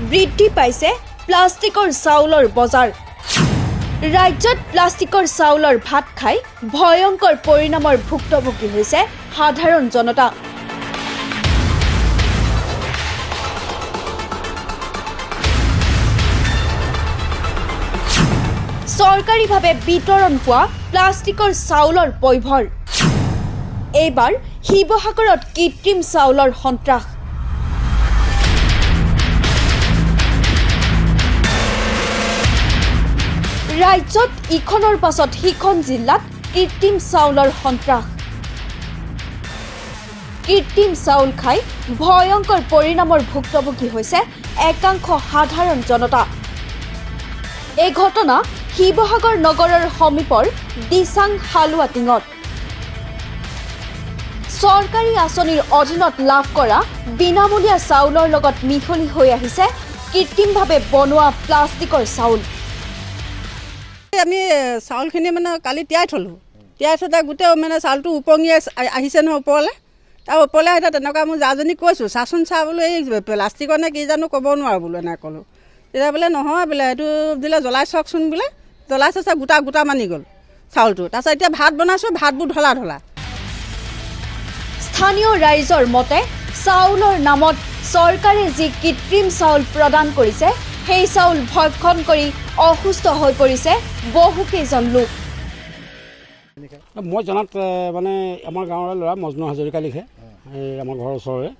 বৃদ্ধি পাইছে প্লাষ্টিকৰ চাউলৰ বজাৰ। ৰাজ্যত প্লাষ্টিকৰ চাউলৰ ভাত খাই ভয়ংকৰ পৰিণামৰ ভুক্তভোগী হৈছে সাধাৰণ জনতা। চৰকাৰীভাৱে বিতৰণ হোৱা প্লাষ্টিকৰ চাউলৰ পৈভৰ। এইবাৰ শিৱসাগৰত কৃত্ৰিম চাউলৰ সন্ত্ৰাস। ৰাজ্যত ইখনৰ পাছত সিখন জিলাত কৃত্ৰিম চাউলৰ সন্ত্ৰাস। কৃত্ৰিম চাউল খাই ভয়ংকৰ পৰিণামৰ ভুক্তভোগী হৈছে একাংশ সাধাৰণ জনতা। এই ঘটনা শিৱসাগৰ নগৰৰ সমীপৰ দিচাং হালোৱাটিঙত। চৰকাৰী আঁচনিৰ অধীনত লাভ কৰা বিনামূলীয়া চাউলৰ লগত মিহলি হৈ আহিছে কৃত্ৰিমভাৱে বনোৱা প্লাষ্টিকৰ চাউল। আমি চাউলখিনি মানে কালি তিয়াই থলোঁ, তিয়াই থোতে গোটেই মানে চাউলটো উপঙি আহিছে নহয় ওপৰলৈ। তাৰ ওপৰলৈ আহিছে তেনেকুৱা মোৰ জাজনীক কৈছোঁ, চাচোন চা বোলো, এই প্লাষ্টিকৰ নে কি জানো ক'ব নোৱাৰোঁ বোলো, এনেকৈ ক'লোঁ। তেতিয়া বোলে নহয় বোলে, এইটো দিলে জ্বলাই চাওকচোন বোলে, জ্বলাই চাইছে গোটা গোটা মানি গ'ল চাউলটো। তাৰপিছত এতিয়া ভাত বনাইছোঁ, ভাতবোৰ ঢলা ঢলা। স্থানীয় ৰাইজৰ মতে চাউলৰ নামত চৰকাৰে যি কৃত্ৰিম চাউল প্ৰদান কৰিছে, সেই চাউল ভক্ষণ কৰি অসুস্থ হৈ পৰিছে বহুকেইজন লোক। মই জনাত মানে আমাৰ গাঁৱৰে ল'ৰা মজনু হাজৰিকা লিখে, এই আমাৰ ঘৰৰ ওচৰৰে।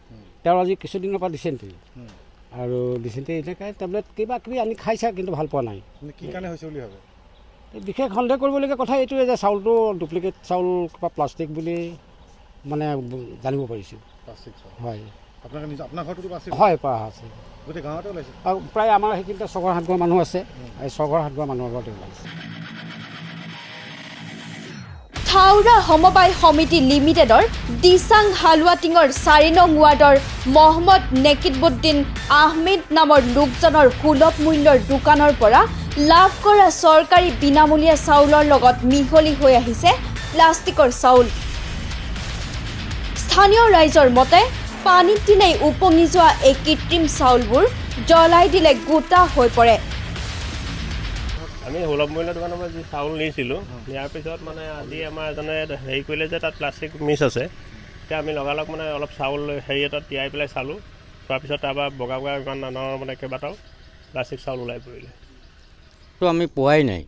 তেওঁৰ আজি কিছুদিনৰ পৰা ডিচেণ্ট্ৰি আৰু ডিচেণ্ট্ৰি এনেকৈ টেবলেট কিবা কিবি আনি খাইছে, কিন্তু ভাল পোৱা নাই। কি কাৰণে হৈছে বুলি ভাবে? বিশেষ সন্দেহ কৰিবলগীয়া কথা এইটোৱে যে চাউলটো ডুপ্লিকেট চাউল বা প্লাষ্টিক বুলি মানে জানিব পাৰিছোঁ। হয়, হয়, পৰা আছে। গোটেই গাঁৱতে ওলাইছে? প্ৰায় আমাৰ সেইখিনিতে 6 7 ঘৰ মানুহ আছে, এই 6 ঘৰ 7 ঘৰ মানুহৰ ঘৰতে ওলাইছে। থাওৰা সমবায় সমিতি লিমিটেডৰ দিচাং হালোৱাটিঙৰ 4 নং ৱাৰ্ডৰ মহম্মদ নেকিবুদ্দিন আহমেদ নামৰ লোকজনৰ সুলভ মূল্যৰ দোকানৰ পৰা লাভ কৰা চৰকাৰী বিনামূলীয়া চাউলৰ লগত মিহলি হৈ আহিছে প্লাষ্টিকৰ চাউল। স্থানীয় ৰাইজৰ মতে পানীত দিলেই উপঙি যোৱা এই কৃত্ৰিম চাউলবোৰ জ্বলাই দিলে গোটা হৈ পৰে। আমি সুলভ মূল্যৰ দোকানৰ পৰা যি চাউল নিছিলোঁ, নিয়াৰ পিছত মানে আজি আমাৰ এজনে হেৰি কৰিলে যে তাত প্লাষ্টিক মিছ আছে। তেতিয়া আমি লগালগ মানে অলপ চাউল হেৰি এটাত তিয়াই পেলাই চালোঁ, চোৱাৰ পিছত তাৰপৰা বগা বগা ইমান ডাঙৰ মানে কেইবাটাও প্লাষ্টিক চাউল ওলাই পৰিলে। তো আমি পোৱাই নাই।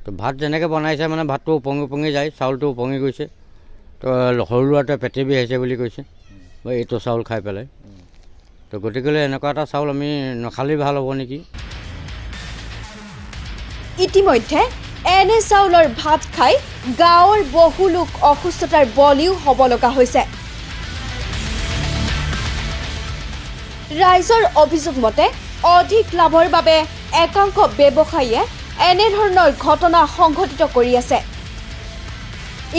তো ভাত যেনেকৈ বনাইছে মানে ভাতটো উপঙি উপঙি যায়, চাউলটো উপঙি গৈছে। তো সৰু ল'ৰাটোৱে পেটে বিষাইছে বুলি কৈছে এইটো চাউল খাই পেলাই। তো গতিকেলৈ এনেকুৱা এটা চাউল আমি নাখালেই ভাল হ'ব নেকি। ইতিমধ্যে এনে চাউলৰ ভাত খাই গাঁৱৰ বহু লোক অসুস্থতাৰ বলিও হ'ব লগা হৈছে। ৰাইজৰ অভিযোগ মতে অধিক লাভৰ বাবে একাংশ ব্যৱসায়ীয়ে এনেধৰণৰ ঘটনা সংঘটিত কৰি আছে।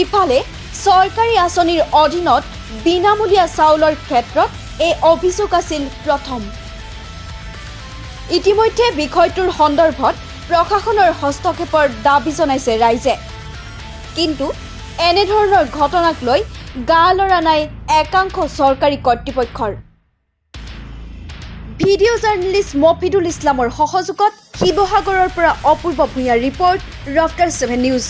ইফালে চৰকাৰী আঁচনিৰ অধীনত বিনামূলীয়া চাউলৰ ক্ষেত্ৰত এই অভিযোগ আছিল প্ৰথম। ইতিমধ্যে বিষয়টোৰ সন্দৰ্ভত প্ৰশাসনৰ হস্তক্ষেপৰ দাবী জনাইছে ৰাইজে। কিন্তু এনেধৰণৰ ঘটনাক লৈ গা লৰা নাই একাংশ চৰকাৰী কৰ্তৃপক্ষৰ। ভিডিঅ' জাৰ্নেলিষ্ট মফিদুল ইছলামৰ সহযোগত শিৱসাগৰৰ পৰা অপূৰ্ব ভূঞাৰ ৰিপৰ্ট, ৰফটাৰ 7 নিউজ।